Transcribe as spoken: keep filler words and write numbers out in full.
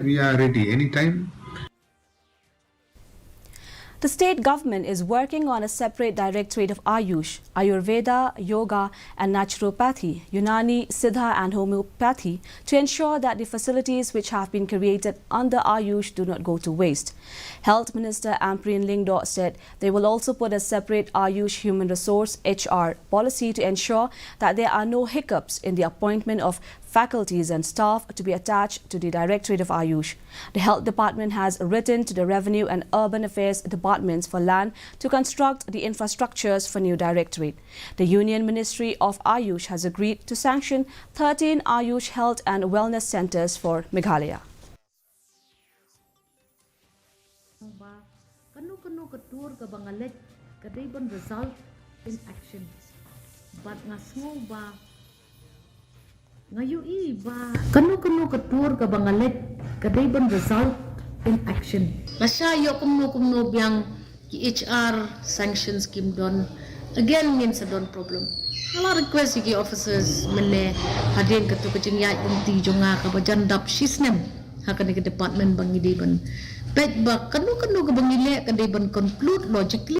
We are ready anytime. The state government is working on a separate directorate of Ayush, Ayurveda, Yoga, and Naturopathy, Unani, Siddha, and Homeopathy to ensure that the facilities which have been created under Ayush do not go to waste. Health Minister Ampareen Lyngdoh said they will also put a separate Ayush Human Resource, H R, policy to ensure that there are no hiccups in the appointment of faculties and staff to be attached to the Directorate of Ayush. The Health Department has written to the Revenue and Urban Affairs Departments for land to construct the infrastructures for new directorate. The Union Ministry of Ayush has agreed to sanction thirteen Ayush Health and Wellness Centres for Meghalaya. Ba kano kano ka tour kaba nga leit ka dei ban result in action. Bad nga sngew ba nga ïohi ba kano kano ka tour kaba nga leit ka dei ban result in action. Lashai ïoh kumno kumno biang ki H R sanctions kim don. Again ngin sa don problem. Nga la request ïa ki officers mynne hadien kato ka jingïaid lynti jong nga kaba jan dap shisnem ha kane ka department ba ngi dei ban peit ba kano kano kaba ngi leh ka dei ban conclude logically.